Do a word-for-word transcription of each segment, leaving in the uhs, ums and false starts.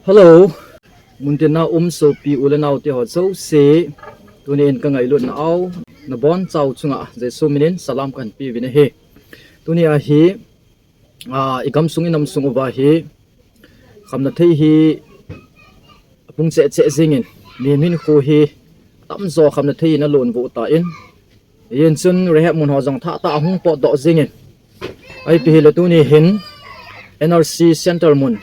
Hello. Muntina um sopi u le nao te ho jouse. Tuni in ka ngailutna u nabonchau chunga Jesu minin salam kahin pe uvin ahi. Tuni a hi, ah, i gamsung i namsung uva hi khamna thei hi apung cheh cheh jingin, mihem hinkho hi atamjo khamna thei in alonvu tan, Ijeh chun rehab mun ho jong thah tah a hung potdoh jingin. Ipi hile tuni hin N R C center mun,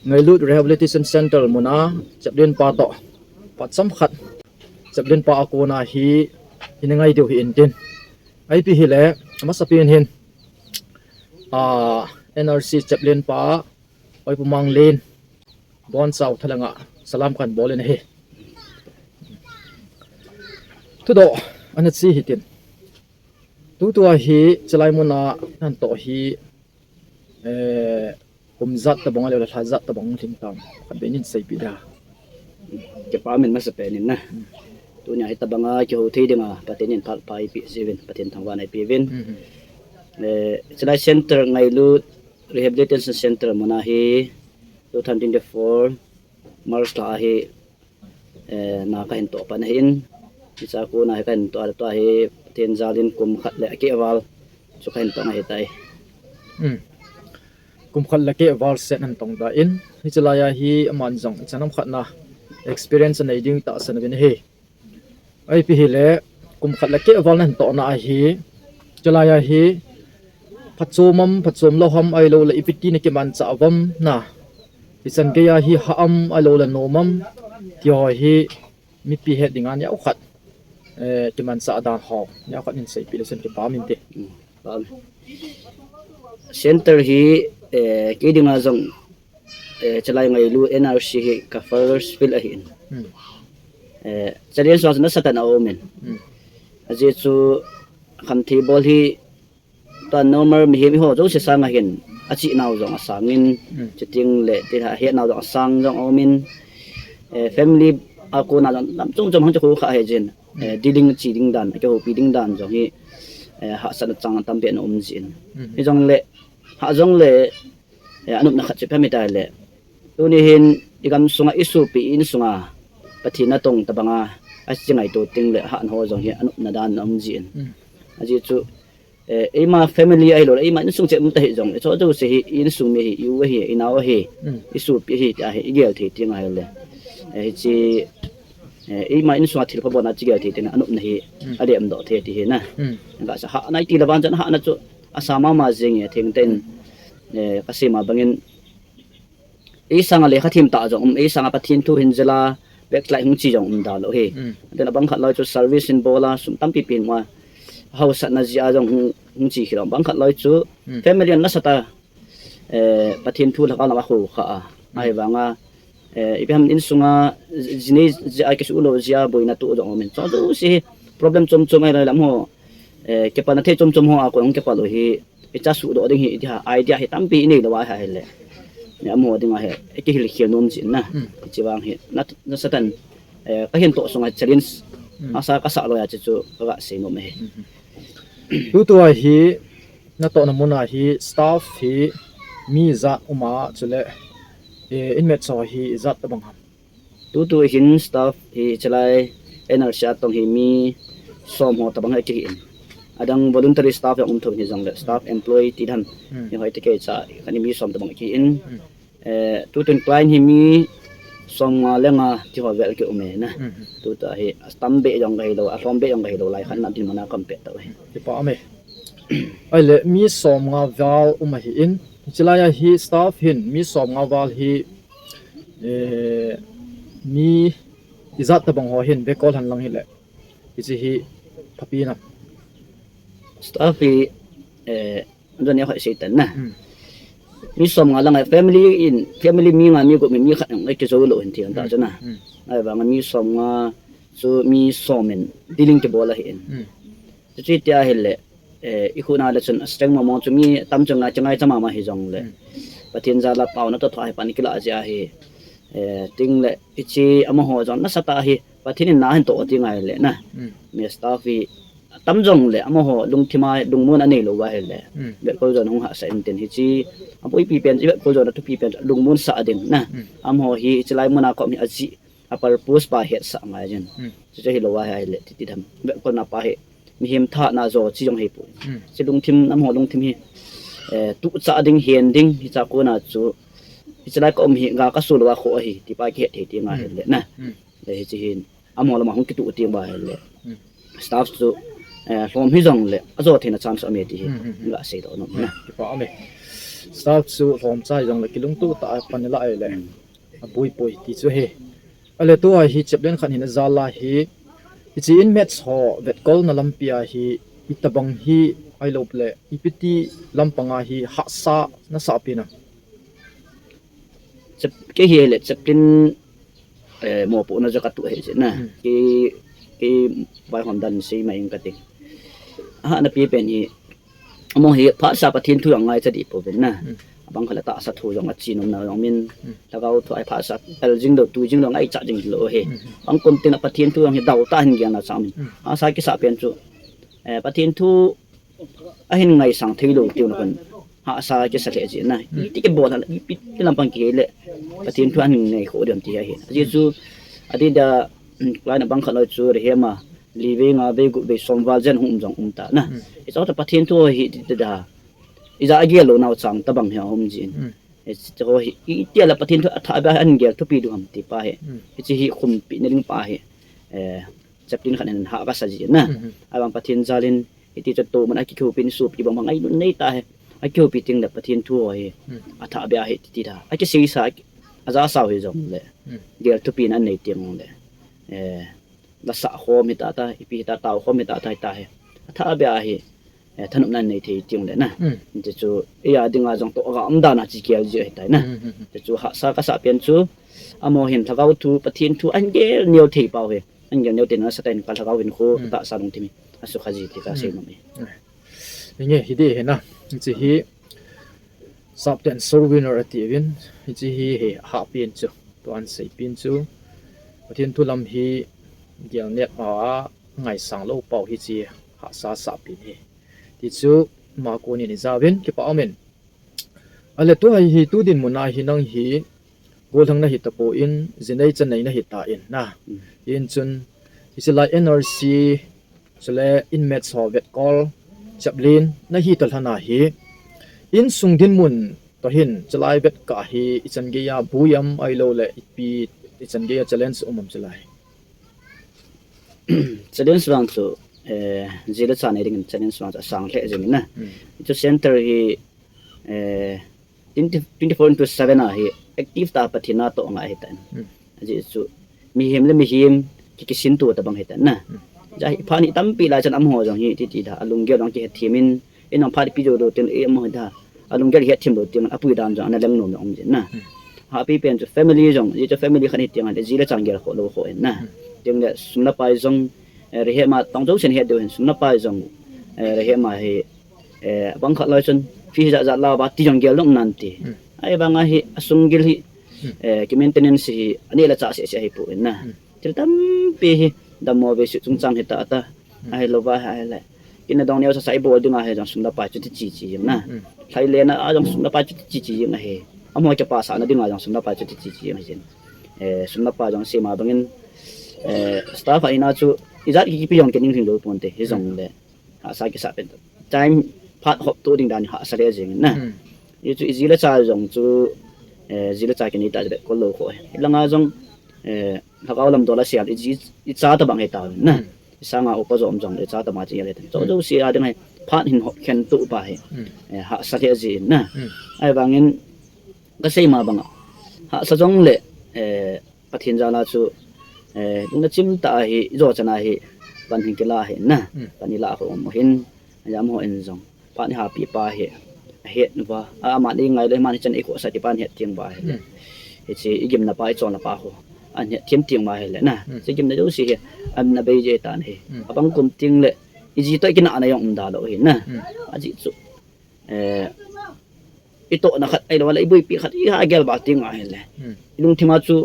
Ngailut Rehabilitation Center mun a chaplain pa toh phat chomkhat chaplain pa a kona hi ina ngai diu ahi intin. Ipi hile, amasapen hin, ah, N R C chaplain pa, Oi Pu Manglin, bonchau thalanga salam kahin bol in ahi. Thudoh ana che hitin. Tutua hi, chulai muna nahin toh hi, eh, kum ijat tabang le lha ijat tabang lhing tam. Khatvei nin seipeh da. Kipa min masapen in na. Tunia hitabanga kihou thei dinga Pathen in phat pha eipeh jiuvin, Pathen thangvahna eipeh uvin. Mhm. Eh, chulai center Ngailut Rehabilitation Center muna hi two thousand twenty-four March lha a hi, eh, na kahin toh pan ahin. Hiche a kona hi kahin toh a, tua hi Pathen jalin kum khat le akeh val chu kahin tong ahitai. Hmm. Kum khat le akeh val seh nahin tong tan. Hiche laiya hi aman jong ichan ham khat na experience anei ding tahsan uvin ahi. Ipi hile, kum khat le akeh val nahin tohna a hi, chulaiya hi, phachom am, phachom lou ham, ahilou le ipi ti na kimanchah uvam na. Ichan geiya hi hah am, ahilou le nom am, ti ho hi, mipi het dinga neokhat, eh, kimanchah dan ho, neokhat nin seipeh le chun kipa min te. Hmm, pam. Center hi, eh, kei dinga jong, eh, chulai Ngailut N R C hi ka first field ahin. Hmm. Eh, challenge jong nasatah in aumin. Hmm. Ajeh chu khamthei bol hi tua normal mihem eiho jouse sanga hin achehnau jong asangin, hmm, chuteng le ti ha hetnau jong asang jong aumin, eh, family a kona jong lam chom chom hung chu khu kha hijin, eh, dealing che ding dan, kihoupi ding dan jong hi, eh, hahsatna chang tampi ana um jin. Hmm. Hijongle, hah jongle, eh, anopna khat chu ipi ham itile, tuni hin i gamsunga i sopi i insunga Pathen natong tabanga ache ngaito teng le hahna ho jong hi anopna dan ana um jin. Hmm. Ajeh chu, eh, eima family ahilou le, eima insung cheh um ta hijong le, chu jouse hi i insung mi ahi, i u ahi, i nao ahi, hmm, i sopi ahi, tia hi i gel thei teng ahile, eh, hiche, eh, eima insunga thilpha bolna chu gel thei teng le anopna hi, hmm, alemdoh thei ti hi na. Hmm. Ka sa hahna iti le vang chun hahna chu asa mama jing e, thengtah in, eh, kasei ma bangin, eisanga lekha them tah jong um, eisanga Pathen thu hin jela, backslide hung che jong um dalou hi. Hmm. Then abang khat loi chu service hin bola, sum tampi pen ma, hausatna jeh a jong hung, hung che khel lou. Abang khat loi chu, hmm, family a nasatah, eh, Pathen thu lhagao lama khokha a. Hmm. Ahivanga, eh, ipi ham insunga, ji-, jinei jeh a kisuh lou jeh a boina toh jong umin. Chu jouse hi problem chom chom ahilou le amaho, eh, kipana thei chom chom ho a kon hung kipal u hi, icha suhdoh ding hi, iti ha, idea hi tampi inei lou a ahile, eh, amaho dinga hi, ikihil khel nom jin na. Hmm. Hiche vang hi, na, nasatah in, eh, kahin toh sunga challenge, hmm, asa kasah lou a chu chu, kaga sei nom e. Hmm. Tutua hi, natohna muna hi, staff hi, mi ijat um a, chule, eh, inmate ho hi, ijat tabang ham? Tutu hin staff hi chulai N R C a tong hi mi som ho tabang hi kihin. Adang voluntary staff jong um thou hijongle staff employee ti dan. Hmm. Hiho hi tikei cha kani mi som tabang kihin. Hmm. Eh, tutun client hi mi som nga le nga ti ho vel kium e na. Hmm. Tuta hi atam be jong kahilou, alhom be jong kahilou lai khat na dinmun a kaum peh tau hi. Kipa um e. Ahile mi som nga val um ahin. Chulaiya hi staff hin mi som nga val hi, eh, mi ijat tabang ho hin vekol hen lang hile, hiche hi phapi nam? Staff hi, eh, anjon ya hoi sei tan na. Hmm. Mi som nga lang a family in, family mi nga mi gup mi, mi khat jong ikijou lou hin ti anta, hmm, chu na. Hmm. Ahivanga mi som nga chu mi som in dealing kibol ahin. Hmm. Chuche tia hile, eh, i khuna le chun strength mong mong chu mi tam chun ngai, ngai cha mama hijongle. Hmm. Pathen jal a paona toh thoh hi pan kila jeh ahi. Eh, ting le hiche amaho jong nasatah hi Pathen in na hin toh ti ngai le na. Hmm. Mi staff hi Atam jongle amaho lungthima lungmon anei lou va ahile, hmm, vetkol jona hung hahsa intin, hiche abuipi pen, vetkol jona thupi pen lungmon sah ding na. Hmm. Amaho hi hiche lai muna kom hi ajih, a purpose pa hetsah ngai jin. Hmm. Chuche hilou va ahile titi dam, vetkolna pa hi mihem thahatna jo chi jong hipoi. Hmm. Hiche lungthim, amaho lungthim hi, eh, tuchah ding, hen ding, hiche a kona chu hiche lai ka um hi ga ka sulou a kho ahi ti pa kihet thei ti ngai, hmm, hile na. Hmm. Le hiche hin amaho lama hung kituh ti ba hile, hmm, staff chu, eh, lhom hijongle ajo theina chance aume ti hi, hmm, hmm, hmm, ga seidoh nom na. Kipa aume. Staff chu lhom cha hijongle kilungtoh tah a pan la ahile, hmm, abuipoi ti chu ahi. Ahile tua hi chaplain khat hin ajal a hi, hiche inmates ho vetkolna lampi a hi itobang hi, ahiloule ipi ti lampanga hi hahsa nasah pen am? Chap-, kei hile chaplain, eh, mopohna jong katoh ahi jeh na. Hmm. Kei, kei vaihom dan sei mai ing kati. Ahahna pen hi, amaho hi phatsah Pathen thu jong ngaicha deh pouvin na. Hmm. Abang khat le tahsa thu jong ache nomna jong umin, hmm, lhagao thu a hi phatsah pel jing lou, tui jing lou, ngaicha jing lou ahi. Hmm. Bang kum tin a Pathen thu jong hi dou tah a hin gelna chang umin. Hmm. Hahsa kisah pen chu, eh, Pathen thu ahin ngaisang thei lou tiu na kon hahsa kisa lheh jeh na. Hmm. Iti kibol a, ipi ti lampang kihei le Pathen thu ahin ngai kho diam ti ahi. Ajeh chu, adeh dia, um, client abang khat loi chu rehema li vei, nga vei, gup vei, som val jen hung um jong um ta na. Hmm. Hiche chu Pathen thu hi ti ti da. Ija agel lou nau chang tobang hi aum jin. Hmm. Hiche ho hi, itia la Pathen thu athah beh a ahin gel thupi diu ham ti pa hi. Hmm. Hiche hi khumpi na ding pa hi, eh, chaplain khat in hah kasa jin na. Hmm. Ahivang Pathen jal in, hiti chu tua mun a kikhopi in sopi bang bang ngailut nei ta hi. Akikhopi teng le Pathen thu ho hi, hmm, athah beh a hi titi da. Akiseisa, ajasau hijongle, hmm, gel thupi na anei teng le, eh, la sah khom hita ta, ipi hita, tao khom hita ta, hita hi. Athah beh a hi, eh, thanopna anei thei teng le na. Hmm. Hiche chu, eia dinga jong toh ga um dan a chi gel ji ahitai na. Hmm, hmm, hmm. Hiche chu hahsa kasah pen chu, amaho hin lhagao thu, Pathen thu ahin gel neo thei pau hi. Ahin gel neo thei na sah tah in ka lhagao hinkho, hmm, tahsa lungthim hi asukha ji ti ka, hmm, sei nom e. Hmm. Hinge, hiti hi na. Hiche hi Sapten soul winner atiuvin, hiche hi, hi hahpen chu, tua asei pen chu, Pathen thu lam hi gel neo a ngaisang lou pau hiche hahsa sah pen hi. Ti chu, ama konin ijauvin, kipa aumin. Ahile tua hi, hi tu dinmun a hi nang hi, gollhang nahi tapon, ji nei cha nei nahi tan na. Mm. Hin chun, hiche lai N R C, chule inmates ho vetkol, chaplain, nahi ta lhon a hi, insung dinmun toh hin, chulai vetkah hi, ichan geiya boi am ahilouleh, ipi ichan geiya challenge um am chulai? Challenge vang chu, eh, ji le cha nei dingin challenge vang chu asang lheh jengin na. Hmm. Chu center hi, eh, twenty, twenty-four into seven a hi active tah a Pathen natoh ngai ahitan. Hmm. Ajeh chu mihem le mihem ki, kisinto tabang ahitan na. Hmm. Hijeh a hi phat hi tampi lai chan amaho jong hi titi da, alunggel jong kihethem in, in jong phat ipi jou lou tin, eh, amaho da, alunggel hethem lou tin, apui dan jong ana leng nom jong um jin na. Hmm. Hahpi pen chu family jong, ajeh chu family khat hi teng le ji le cha gel khoh lou khoh in na. Hmm. Teng le sum le pai jong, eh, rehema tong jousen het diu hin sum le pai jong, eh, rehema hi, eh, bang khat loi chun, fee jat jat la uva ti jong gel nom nan ti. Hmm. Ahivang a hi, asung gil hi, hmm, eh, ki maintenance hi, aneh le chah seh seh ahipoi na. Hmm. Thil tampi hi, dammo vesu chungchang hita ta. Hmm. Ahilou va ahile, kina dong neo sa sa ibol ding ahi jong sum le pai chu ti chi chi jeng na. Hmm. Lhai le na a jong sum le pai chu ti chi chi jeng ahi. Amaho kipasah na ding a jong sum le pai chu ti chi chi jeng ahi jin. Eh, sum le pai jong sei ma bangin, eh, staff a ina chu, ijat ki, kipe jong ki ning hing lou ponte, hijongle. Hmm. Hahsa kisah pen. Time phat hop to ding dan hahsa lheh jeng na. Hmm. Hichu iji le cha jong chu, eh, ji le cha kinei tah jeh a kol lou khoh. Hilanga jong, eh, lhagao lam dol a sial iji, icha tabang hita na. Hmm. Isanga upa jom jong icha tabang chi le. Cho, hmm, jouse a ding hi phat hin hop khen to pa hi. Hmm. Eh, hahsa lheh jin na. Hmm. Ahivangin kasei ma banga, hahsa jongle, eh, Pathen jal a chu, eh, lungna chim tah a hi, ijo chan a hi, pan hin kila ahi na. Hmm. Pan ilah khu um hin, ajeh amaho in jong, phat ihahpi pa hi, ahet uva, a, aman ingai lou, aman hichan ikhohsah ti pan het teng uva hi. Hmm. Hiche igimna pa, icholna pa khu, ahin hethem teng uva ahile na. Hmm. Hiche gimna jouse hi, ahin abei jeng tan ahi. Hmm. Abang kum teng le, iji toh ikinahna jong um da lou ahi na. Hmm. Ajeh chu, eh, itohna khat ahilou le, ibuipi khat, iha gel ba teng ahile. Hmm. Ilungthim a chu,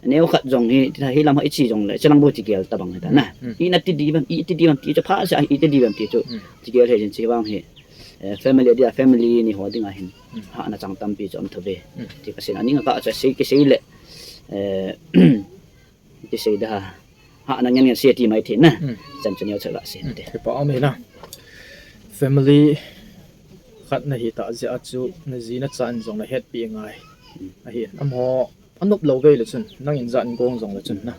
Neo khat jong hi, ti hi lam ha i chi jong le, chalang bu ti gel ta bang ta na. Hmm. I na ti di bang, i ti di bang ti chu pha sa, i ti di bang ti chu. Hmm. Ti gel he jin chi bang hi. Eh, family dia, family ni ho ding a hin. Hmm. Ha na chang tampi chu om tho ve. Hmm. Ti ka sin, ani nga ka cha sei ki sei le. Eh, ti sei da ha. Ha na ngen ngen sei ti mai thi na. Hmm. Chan chu neo cha ga sei. Hmm. Ti. Kipa om hi na. Family khat na hi ta jeh a chu, na ji na chan jong na het pi ngai. Hmm. Ahi, am ho, a nop lo ve le chun, nang in jan gong jong le chun na.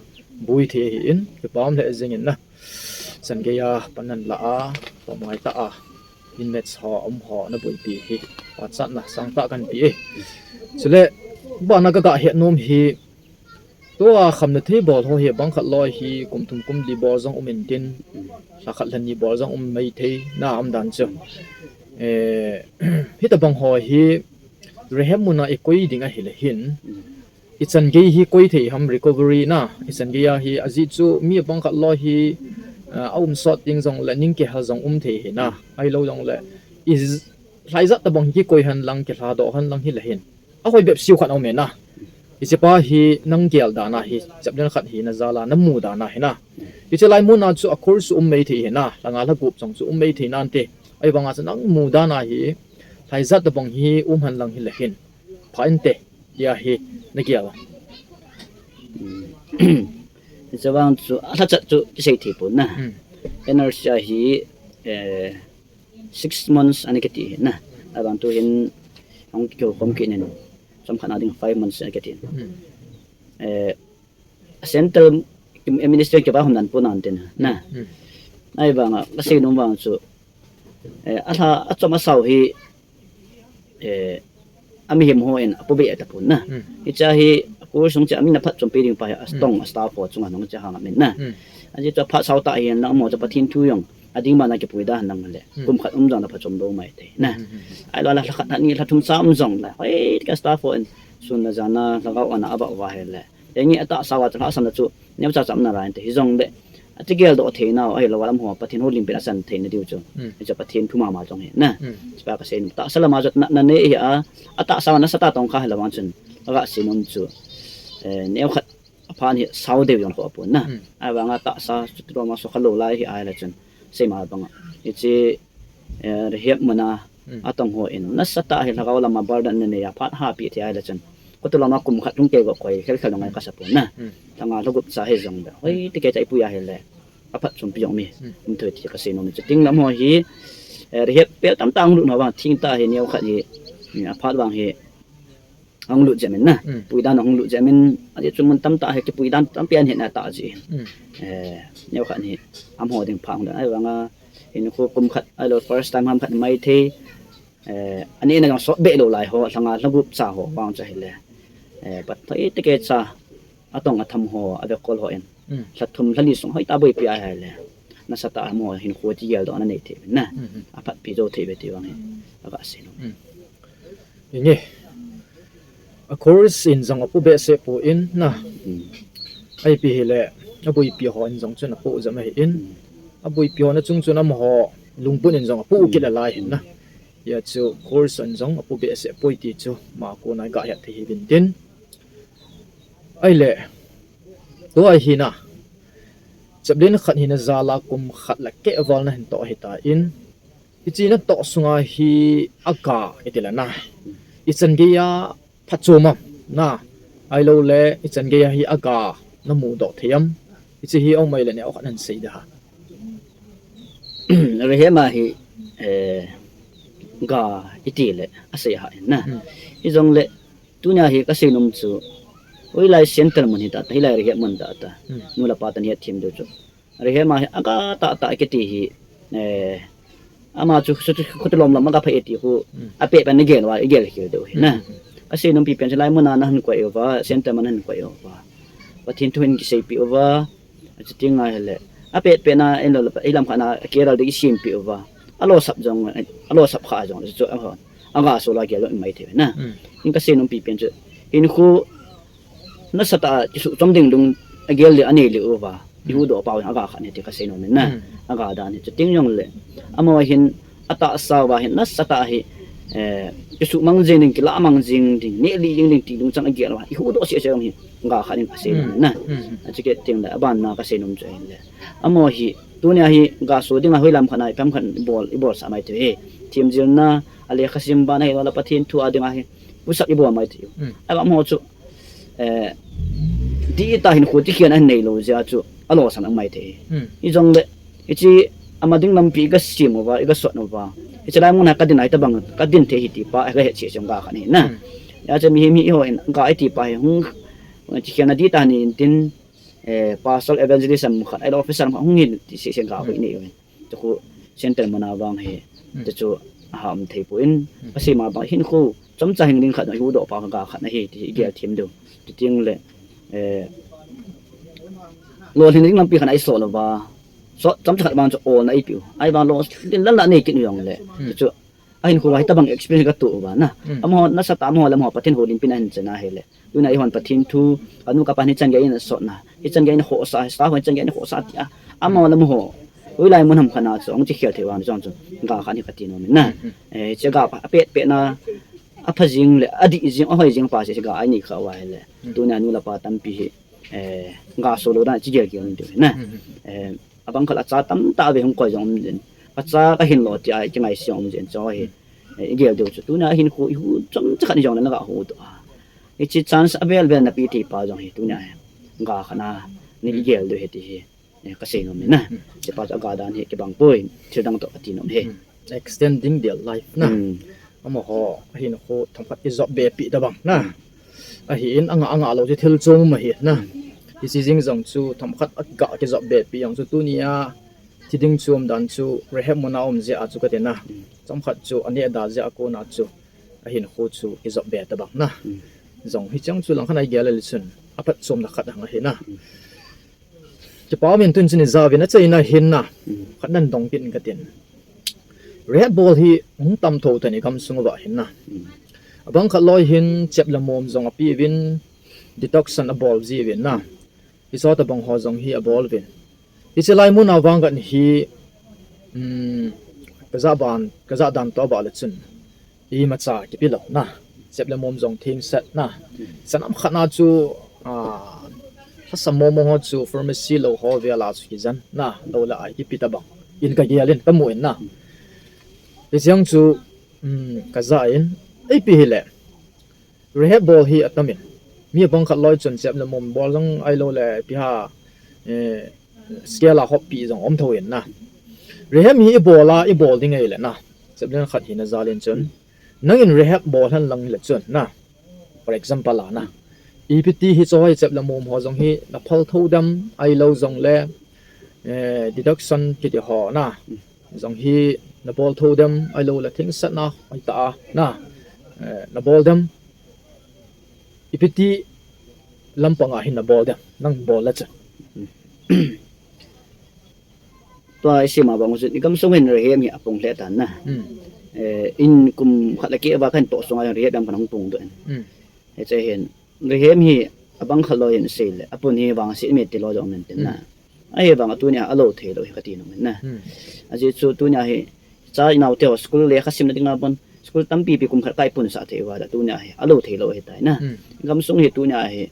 Bui thei hi in, kipa om le jing in na. Chan gei a, pan nan la a, pa mai ta a. In match ho, um ho, na bui pi hi. Pa chat na, sang ta kan pi e. Chule, ba na ka ga het nom hi, tua kham na thei bol ho hi, bang khat loi hi, kum thum kum li bol jong um in tin. Sa khat le ni bol jong um mai thei, na um dan chu. Eh, hita bang ho hi, rehab mun a i koi ding a hi le hin. I chan gei hi koi thei ham recovery na. I chan gei a hi a ji chu mi bang khat loi hi, ah, a um sot ding jong le ning ke hal jong um thei hi na. Ai lo jong le i z-, lai jat ta bang hi ki koi han lang ke hla do han lang hi le hin. A hoi bep siu khat a um e na. I chi pa hi nang gel dan a hi, chaplain khat hi na jal a na mu dan a hi na. I chi lai mun a chu a course um mai thei hi na. Langa la gup jong chu um mai thei nan te. Ai bang a chu nang mu dan a hi, lai jat ta bang hi um han lang hi le hin. Pha in te. Tia hi na gel a. Hmm. Chawang chu, a tha chat chu, kisei thei pon na. Hmm. N R C a hi, eh, six months ani kiti na. Abang tu hin, hong kiho kom kit nin. Som khat na ding five months ani kiti. Hmm. Eh, central, eh, ministry kiba hom nan pon nan tin na. Hmm. Ai bang a, ka sei nom bang chu. Eh, a tha, a chom a sau hi, eh, a mihem ho in a pu be ta pon na. Hmm. Hicha hi, a course sung cha a min na phat chom pi ding pa hi, a Hmm. tong, a staff ho chunga nong cha hang a min na. Hmm. A ji cha phat sau ta hi na mo cha Pathen thu jong, a ding ma na kipui da nang le. Hmm. Kum khat um jong na phat chom do mai te na. Hmm, hmm, hmm. Ai lo la, la khat ni la thum sa um jong la. Hoi, ka staff ho in sun na ja na, la ga wa na a ba wa he le. Engi a tahsa a chu lhahsamna chu, neo cha cham na lai te hi jong le. A ti gel doh thei nau, ahi lo lam ho, Pathen houlim pen a chan thei na diu chu. Hmm. Hi chu Pathen thu mama jong hi na. Hmm. Chi pa ka sei nom. Tahsa lama chu na, na nei hi a, a tahsa na sa ta tong kha hi lo vang chun. A ga sei nom chu. Eh, neo khat a phan hi sau deu jong kho pon na. Hmm. A vang a tahsa chu tu ma so kha lo lai hi ai la chun. Sei ma bang a. Hi chi, eh, rehab mun a, Hmm. a tong ho in. Na sa ta hi lhagao lama burden na nei a phat ha pi thei ai la chun. Ko tu lama kum khat tung ke go koi, khel khel ngai ka sa pon na. Hmm. Langa lhugup cha hi jong le. Hoi, Hmm. ti ke cha i pu ya hi le. A phat chom pi jong mi. Hmm. Um thoi ti ka sei nom chu. Ting lam ho hi, eh, rehab pel tam ta hung lut no vang, thing ta hi neo khat hi. Ni a phat vang hi. Hung lut jeh min na. Hmm. Pui dan hung lut jeh min. A ji chu mun tam ta hi kipui dan tam pi an hi na ta ji. Hmm. Eh, neo khat ni. Am ho ding pha hung dan ai vang a. Hinkho kum khat, ai lo first time ham khat mai thei. Eh, ani na jong sot be lo lai ho, langa lhagup cha ho, vang cha hi le. Eh, pat thoi te ke cha, a tong a tham ho, a ve kol ho in. Hmm. Lha thum lha li sung hoi ta boi pi ai hai le. Na sa ta mo hinkho ti gel do na nei thei na. Hmm, hmm. A phat pi jo thei be ti vang hi. A va sei nom. Hmm. Inge. A course in jong a pu behseh pon na. Hmm. Ai pi hi le, a buipi ho in jong chun a pu jam ahi in. Hmm. A buipi ho na chung chun amaho lungput in jong a pu Hmm. kit a lai hin na. Hia chu course in jong a pu behseh poi ti chu ma ko na ga het thei hi vin tin. Ai le, tua hi na. Chaplain khat hi na jal a kum khat le keh val na hin toh hi ta in. I chi na toh sunga hi a ga i ti le na. I chan gei a phat chom am na. Ai lo le i chan gei a hi a ga na mu doh thei am. I chi hi ong mai le ne o khat nan sei da ha. Rehab a hi, eh, ga i ti le a sei ha in na. Hmm. I jong le tunia hi ka sei nom chu. Oi lai center mun hi ta ta, hi lai rehab mun ta ta. Hmm. Nu le pa tan hi a thim deu chu. Rehab a hi a ga ta ta kiti hi, eh, ama chu, chu, chu, khuti lom lom a ga pha e ti khu, Hmm. a pe pen na gel va, i gel khel deu hi na. Hmm. Ka sei nom pi pen chu lai mun a na han koi uva, center mun na han koi uva. Pathen thu in kisei pi uva, a chu ti ngai le. A pe pen na en lo le, i lam khat na, a ke ral de i sim pi uva. A lo sap jong, a lo sap kha jong, chu, a ho. A ga so la gel lo in mai thei na. Hmm. In ka sei nom pi pen chu. Hinkho, na sa ta, ki su chom ding lung, a gel le, a nei le uva. I Hmm. hu do pau, a ga khat ni ti ka sei nom in na. Hmm. A ga dan hi, chu ting jong le. Amaho hin, a tahsa uva hin, na sa ta hi, eh, kisumang jing ding, kilamang jing ding, neh lih jing ding ti lungchang agel uva, ihuhdoh sese jong hi ga khat in kasei nom na. Achu kit teng le, aban na kasei nom chu ahile, amaho hi tunia hi ga so dinga hoilam khat na, ipi ham khat ibol, ibolsah mai thei hi. Themjilna, alekhasim ban ahi, ahilou le Pathen thu a dinga hi push up ibol mai thei u. Ahivang amaho chu, eh, dihtah hinkho tikhen ahin neilou jeh a chu alosam mai thei hi. Hijongle, hiche ama ding lampi iga sem uva, iga sot uva, hiche lai mun a kadin ahi tabang, kadin thei hi ti pa, iga het sese jong ga khat ahi na. Hijeh chun mihem hi eiho in ga iti pa hi hung, tikhen a dihtah nei intin, eh, pastor, evangelist ham khat, ahilou officer ham khat hung hin ti sese ga khu inei uvin. Chukhu center mun a vang hi, chuchu aha um thei poi, kasei ma bang hinkho chomcha hing ding khat, ihuhdoh pa ga khat ahi ti igel them diu. Chuteng le, eh, lolhin ding lampi khat a isol uva, so chomcha khat vang chu olna eipeh u. Ahivang lolhin lal la nei kit u jongle, chuchu ahinkho a hitabang experience katu uva na. Amaho nasatah a amaho le amaho Pathen houlimpi na ahin chan ahile, tuna eihon Pathen thu, kanu kapa hichan gei in asotna, hichan gei in akhohsah, staff ho hichan gei in akhohsah tia, amaho le amaho hoilai mun ham khat na chu ahung chekhel thei uva jong chu ga khat hi kati nom in na. Eh, hiche ga apet pet na, apha jing le adih jing, ahoi jing pa sese ga inei kha uva ahile, tuna nu le pa tampi hi, eh, ga so lou dan chegel gel diu hi na. Eh, abang khat a cha tamtah ve hung koi jong um jin, acha kahin lo tia kingaisih um jin, chu hi, eh, igel diu chu tunia hinkho ihu chomcha khat ni jongle naga huhdoh a, hiche chance avel vel nape thei pa jong hi tunia hi ga khat na nei igel diu ahi ti hi, eh, kasei nom in na. Hiche pa chu aga dan hi kibang poi, thil dang toh kati nom e. Extending their life na. Amaho ahinkho themkhat kijop be peh tabang na. Ahin, anga, anga lou chu thil chom ahi na. Hiche jeng jong chu themkhat aga kijop be peh jong chu tunia thi ding chom dan chu rehab mun a um jeh a chu kati na. Chomkhat chu aneh da jeh a kona chu ahinkho chu kijop be tabang na. Jong hicheng chu langkhat a igel le chun aphatchomna khat ahung ahi na. Kipa umin tun chun ijauvin achaina hin na. Khat nan dong kit in katin. Rehab bol hi hung tam tho tan igamsung uva hin na. Abang khat loi hin chep le mom jong apeuvin, detox san abol jiuvin na. Hiche tabang ho jong hi abol uvin. Hiche lai mun a vang khat hi, um, kajah ban, kajah dan toh abah le chun imacha kipe lou na. Chep le mom jong thengset na. Sanam khat na chu, ah, lhasam mong mong ho chu pharmacy lou ho vel a chu kijen na. Lou le a kipe tabang in kagel in, kamu in na. Hicheng chu, um, kajah in, ipi hile, rehab bol hi atam in. Mi abang khat loi chun chep le mom bol jong ahilou le ipi ham, eh, scale a hop pi jong um tho in na. Rehab hi ibol a, ibol ding ahile na. Chep le khat hina jal in chun. Nangin rehab bol hen lang le chun na. For example a na. Ipi ti hiche ho hi chep le mom ho jong hi naphal tho dem ahilou jongle, eh, detox san kiti ho na. Jong hi nabol tho dem ahilou le thengsetna hoitah a na. Eh, nabol dem. Ipi ti lampang a hin nabol dem. Nang bol le chun. Tua isei ma bang u chun, igamsung hin rehab hi apung lheh tan na. Eh, in kum khat le keh uva kahin toh sunga jong rehab jong kahin hung pung doh in. Hiche hin, rehab hi abang khat loi hin sei le, apun hi vangset me ti lou jong um in tin na. Ahivang a tunia alou thei lou hi kati nom in na. Ajeh chu tunia hi, cha inao te ho school lekha simna dinga bon, school tampi pi kum khat kai punsah thei uva, tunia hi alou thei lou ahitai na. Gamsung hi tunia hi,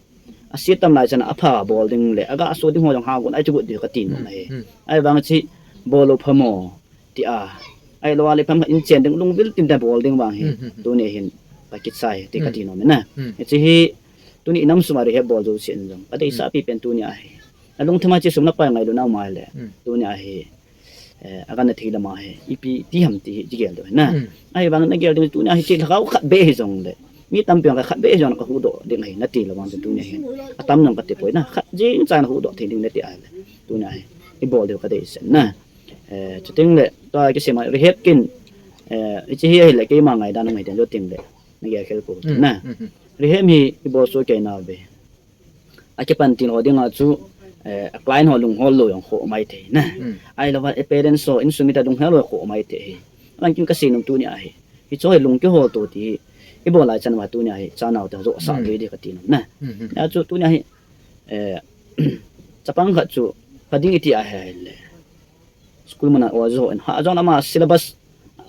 ase tam lai chan a apha bol ding le, aga so ding ho jong ha gon ahi chu got ding kati nom ahi. Ahivang hiche bol lou phamo tia, ahilou le ipi ham khat in chen ding lungvil tin ta bol ding vang hi, tuni hin kakisai ti kati nom in na. Hiche hi, tuni inam sung a rehab bol jouse in jong, kadeisah pipen tunia hi. Nalungthim a hiche sum le pai ngailutna um a le, tunia hi, eh, aga na thei lam a hi, ipi ti ham ti hi, kigel diu ahi na. Ahivang nagel ding tunia hi, hiche lhagao khat beh hijongle, mi tampi jong khat beh hijongle kahuhdoh ding ahi, nati le vang chu tunia hi, atam jong kati poi na, khat jeng cha nahuhdoh thei ding nati a le, tunia hi, ibol diu kadeisah na. Eh, chuteng le, tua kisei ma rehab kin, eh, hiche hi ahile keima ngaidan ngai ten jo teng le, nagel khel pou na. Rehab hi ibol soh kei nauve. Akipan til ho dinga chu, eh, a client ho lunghol lou jong khoh mai thei na. Ahilou le, a parents ho, insung mite lunghel lou khoh mai thei hi. Aban kin kasei nom tunia hi. Hiche hi lung kihol to ti hi. Ibol lai chan uva tunia hi, chanao te joh sah ding kati nom na. Hijeh chu tunia hi, eh, chapang khat chu, pha ding iti ahile. School mun a ol jo in, ha jong ama syllabus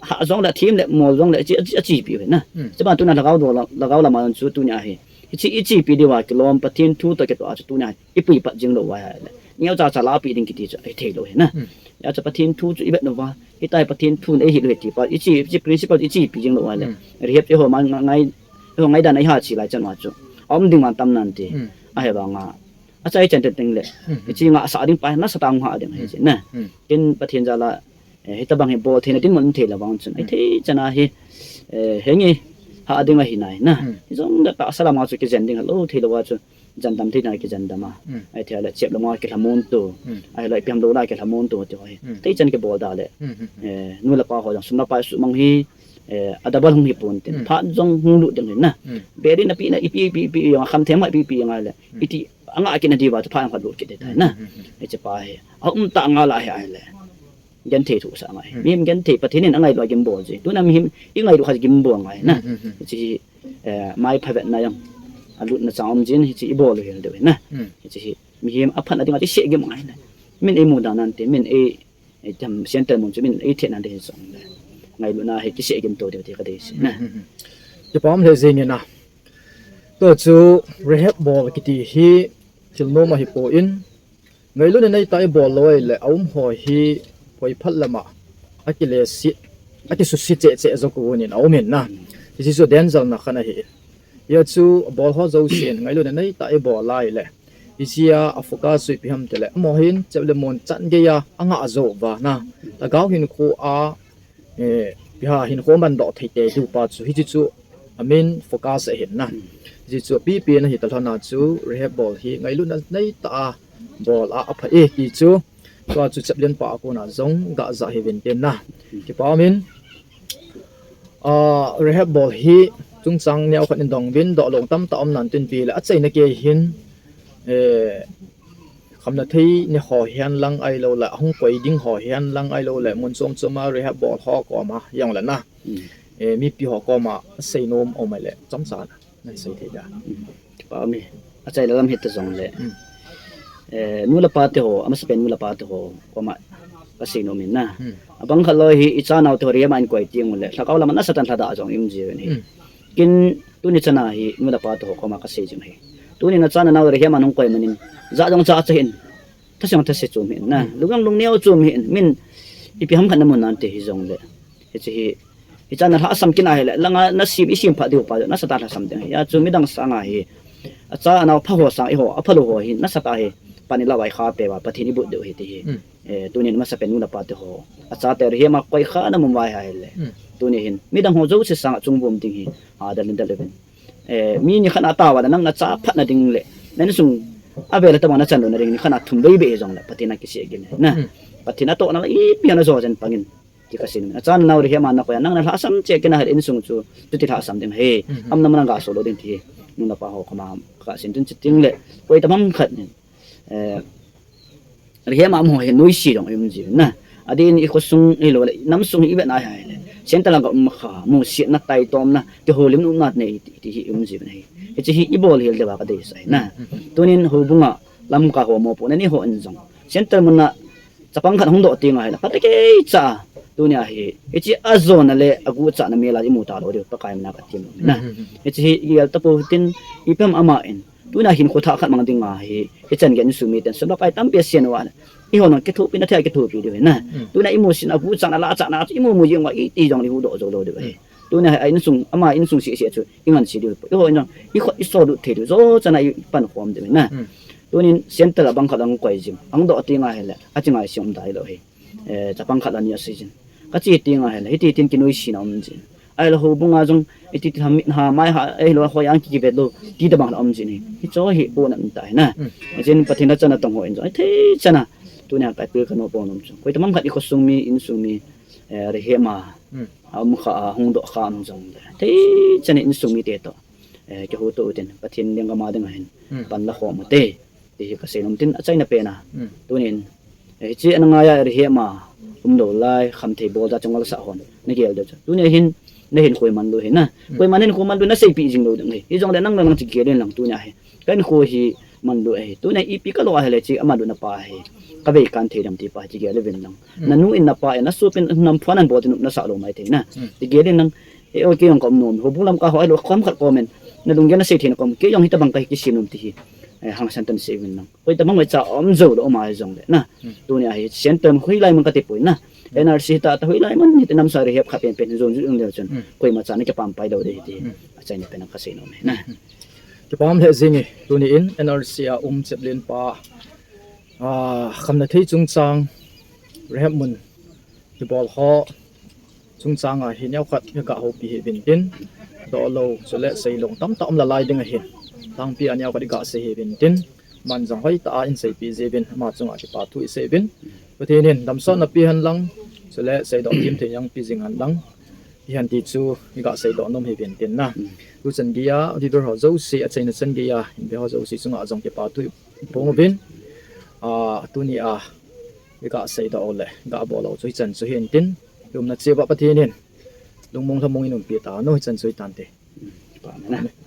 ha jong le, thim le, mol jong le, chi, chi, chi pi ve na. Hmm. Chi ba tuna lhagao do la, lhagao lama chu tunia hi. Chi, i chi pi diu va kilom Pathen thu toh kitoh a chu tunia hi. I pui pat jing lou va le. Neo cha cha la pi ding kiti chu, ai thei lou hi na. Hmm. Ya cha Pathen thu chu i vet lou va. Hitai Pathen thu nei hi lou hi ti pa. I chi, chi principle i chi pi jing lou va le. Hmm. Rehab chi ho ma ngai, ho ngai dan ai ha chi lai chan va chu. Om ding van tam nan ti. Hmm. A he ba nga. A chai chan te ting le. Hmm. I chi nga sa ding pa, na sa tang ha ding hi chi na. Hmm. Kin Pathen jal a, eh, hitabang hi bol theina dinmun thei lou vang chun. Ai thei chana hi, eh, hengi ha ding ahi nai na. Hmm. Hi jong da ta salam a chu kijen ding lou thei lou a chu. Jan dam thei na kijen dam a. Hmm. Ai thei le chep lou a kilhamon tu. Hmm. Ai le piam lou la kilhamon tu ti ho hi. Hmm. Thei chan kibol da le. Hmm, hmm, hmm. Eh, nu le pa ho jong sum le pai sumang hi, eh, a double hung hi pon tin. Hmm. Phat jong hung lut ding hi na. Hmm. Beri na pi na ipi, ipi, ipi, jong a kham them ha ipi, ipi, jong a le. Hmm. Iti, anga kit na diu va chu phat jong khat lut kit ding tai na. Hmm, hmm, hmm. Hiche pa hi. A um ta nga la hi ai le. Genthei thu sa ngai. Hmm. Mi genthei Pathen in angailu a gim bol ji. Tuna mihem i ngailu kha gim bol ngai na. Hmm, hmm, hmm. Hiche hi, eh, mai phavetna jong. A lutna chang um jin hiche i bol u hel deu hi na. Hmm. Hiche hi mihem a phatna dinga chu seh gim ngai na. Min ei mu dan nan te, min ei, ei tam center mun chu min ei the nan te hi song le. Ngailuna hi kiseh gim to deu te ka dei si na. Hmm, hmm, hmm. Kipa um le jing in na. Tu chu rehab bol kiti hi thil nom ahi pon, ngailutna nei tah a i bol lou le a um ho hi poi phat lama a kile sit, a kisusit cheh cheh jo ko nin a um in na. Hiche chu danger na khat ahi. Hia chu bol ho jousen ngailutna nei tah a i bol lai le. Hiche a, a focus chu ipi ham ti le. Amaho hin chep le mon chan gei a, a nga jo va na. Lhagao hinkho a, eh, ipi ham hinkho man doh thei te diu pa chu. Hiche chu a main focus ahi na. Hmm. Hiche chu pi pi na hi ta lhon a chu rehab bol hi ngailutna nei tah a bol a, a pha e ti chu. Tua chu chaplain pa a kona jong ga ja hi vin tin na. Hmm. Kipa um in, ah, rehab bol hi chungchang neo khat in dong vin doh lou tam tah um nan tin pi le a chaina kei hin, eh, khamna thei ni ho hihen lang ahilou le, a hung koi ding ho hihen lang ahilou le, mun chom chom a rehab bol ho koma jong le na. Hmm. Eh, mipi ho koma a sei nom um le, chomcha na, na sei thei da. Hmm. Pa mi, a chai la lam hi ta jong le. Hmm. Eh, nu le pa te ho, a masapen nu le pa te ho koma ka sei nom in na. Hmm. A bang khat loi hi i cha nau te ho rehab a in koi teng u le, lhagao lama nasa tah in lha da jong i um ji u ahi. Hmm. Kin tuni chana hi nu le pa te ho koma ka sei jing ahi. Tuni na cha na nau rehab a nung koi man in, ja jong ja cha hin. Thase jong thase chom hin na. Hmm. Lungdong lungneo chom hin. Min ipi ham khat na mun nan te hi jong le. Hiche hi, hiche a na lhasam kit na hi le, langa na sim, i sim phat diu pa, nasa tah lhasam ding ahi. Hia chu midang sanga hi, a cha a nau pha ho sang i ho, a pha lou ho hi, nasa tah hi, pan i la vai kha pe va, Pathen i but diu ahi ti hi. Hmm. Eh, tunin masapen nu le pa te ho. A chate rehab a koi kha na mun vai ha le. Hmm. Tuni hin, midang ho jouse sanga chung vum ding hi, a dal in dal uvin. Eh, mi ni khat na tao a nang na cha phat na ding le, na insung a vel a tobang na chan lou na ding ni khat na thum bei bei hi jong le, Pathen a kiseh gim na. Hmm. Pathen a tohna la ipi a na jo jen pang in. Ti ka sei nom in. A cha nau rehab a na koi a, nang na lhasam cheh kit na hi le insung chu, chuti lhasam ding ahi. Hmm, hmm. Amna mana ga so lou ding ti hi. Nu le pa ho koma ka sei tin chi ting le. Koi tabang khat ni. Eh, rehab a um ho hi noise jong i um ji u na. Adeh in i khosung ahilou le, nam sung i vet na hi le. Center lang ka um kha, musetna, taitomna, kihoulimna nei ti, ti hi i um ji u na hi. Hiche hi i bol hel deu va ka deisah ahi na. Hmm, hmm, hmm. Tunin houbung a, Lamka ho mopohna nei ho in jong. Center mun a chapang khat hung doh teng ahi na. Phatecha. Tunia hi. Hiche a jona le a guhchana mel a i mu talou diu Pakai min a ka ti nom na. Hmm, hmm, hmm. Hiche hi i gel tapou tin ipi ham ama in. Tunia hinkho thah khat mang ding ahi. Hichan gei insung miten sum le pai tampi a seiyin uva. I ho nung kithopi na thei kithopi diu ahi na. Hmm. Tunia i musetna a guhchana lhachana i mu mu jing uva i ti jong le huhdoh jou lou diu ahi. Hmm. Tunia hi a insung, ama insung seh seh chu i ngan seh diu. I ho in jong i khut i so lut thei diu. Jo chan a i pan khom diu ahi na. Hmm. Tunin center a bang khat lang koi jing. Ahung doh teng ahi le, a chi ngai seh um dai lou hi. Eh, chapang khat la ni a sei jin. Ka che teng ahi le, hiti tin kinoise na um jin. Ahile houbung a jong, iti ti ham mit ha, mai ha, ahilou hoi ang ki kivet lou, ti tabang la um jin hi. Hicho hi, po na um ta hi na. Hmm. Jin Pathen a chana tong ho in jong, thei chana. Tunia ka appeal ka nom po nom chu. Koi tabang khat i khosung mi, insung mi, eh, rehab a. Hmm. A um kha, a hung doh kha um jong le. Thei chana insung mite toh. Eh, kihuhdoh u tin, Pathen lenggam a ding ahin. Hmm. Pan la khom u te. Ti hi ka sei nom tin a chaina pen a. Hmm. Tunin, eh, hiche ana ngai a rehab a um lou lai, khamthei bol da chungal sa hon. Na gel deu chu. Tunia hin, na hinkho i man lou hi na. Hmm. Koiman hinkho man lou na seipi jing lou ding hi. Hijongle nang nang chi gel in lang tunia hi. Ka hinkho hi, manlu ahi. Tunia ipi kalo ahile chi amanluna pa hi kavei kan thei dem ti pa hi chi gel uvin lang. Hmm. Nanu in napa in asopin nam phuan an bol tin nopna sah lou mai thei na. Hmm. Chi gel in lang, e, okay, jong ka um nom, houbung lam ka ho ahilou, kom khat kom in, nalunggel nasei theina kom, kei jong hitabang kahi kisei nom ti hi, eh, hangsan tah in sei uvin lang. Koi tabang vei cha um jou lou, um ahi jongle na. Hmm. Tunia hi, center hoilai mun kati poi na. Hmm. N R C tah tah hoilai mun hiti namsa rehab khat pen pen jon ju ung leu chun. Hmm. Koima cha na kipah pai lou ding hiti. Hmm. Achaina pen a kasei nom e na. Hmm. Kipah le jing e, tuni in N R C a um Chaplain pa, ah, khamna thei chungchang, rehab mun kibol ho chungchang a hi neokhat ka houpi hi uvin tin, doh lou, chule sei lou tamtah um lalai ding ahin. Lhangpi a neokhat i gasei hi uvin tin, aman jong hoitah a einseipi jeh uvin, ama chunga kipathu isei uvin. Pathen in damsotna pe hen lang, chule seidoh thim thei jong pe jing hen lang, ti hen ti chu i gasei doh nom hi uvin tin na. Hmm. Tuchan geiya, viewers ho jouse, achaina chan geiya hin ve ho jouse chunga jong kipathu iphong uvin. Ah, tunia i gasei doh u le gabol u chu hichan chu hin tin, i umna cheh uva Pathen in lungmong lhamong in umpi tau, hichan chu hitante. Hmm. Amen.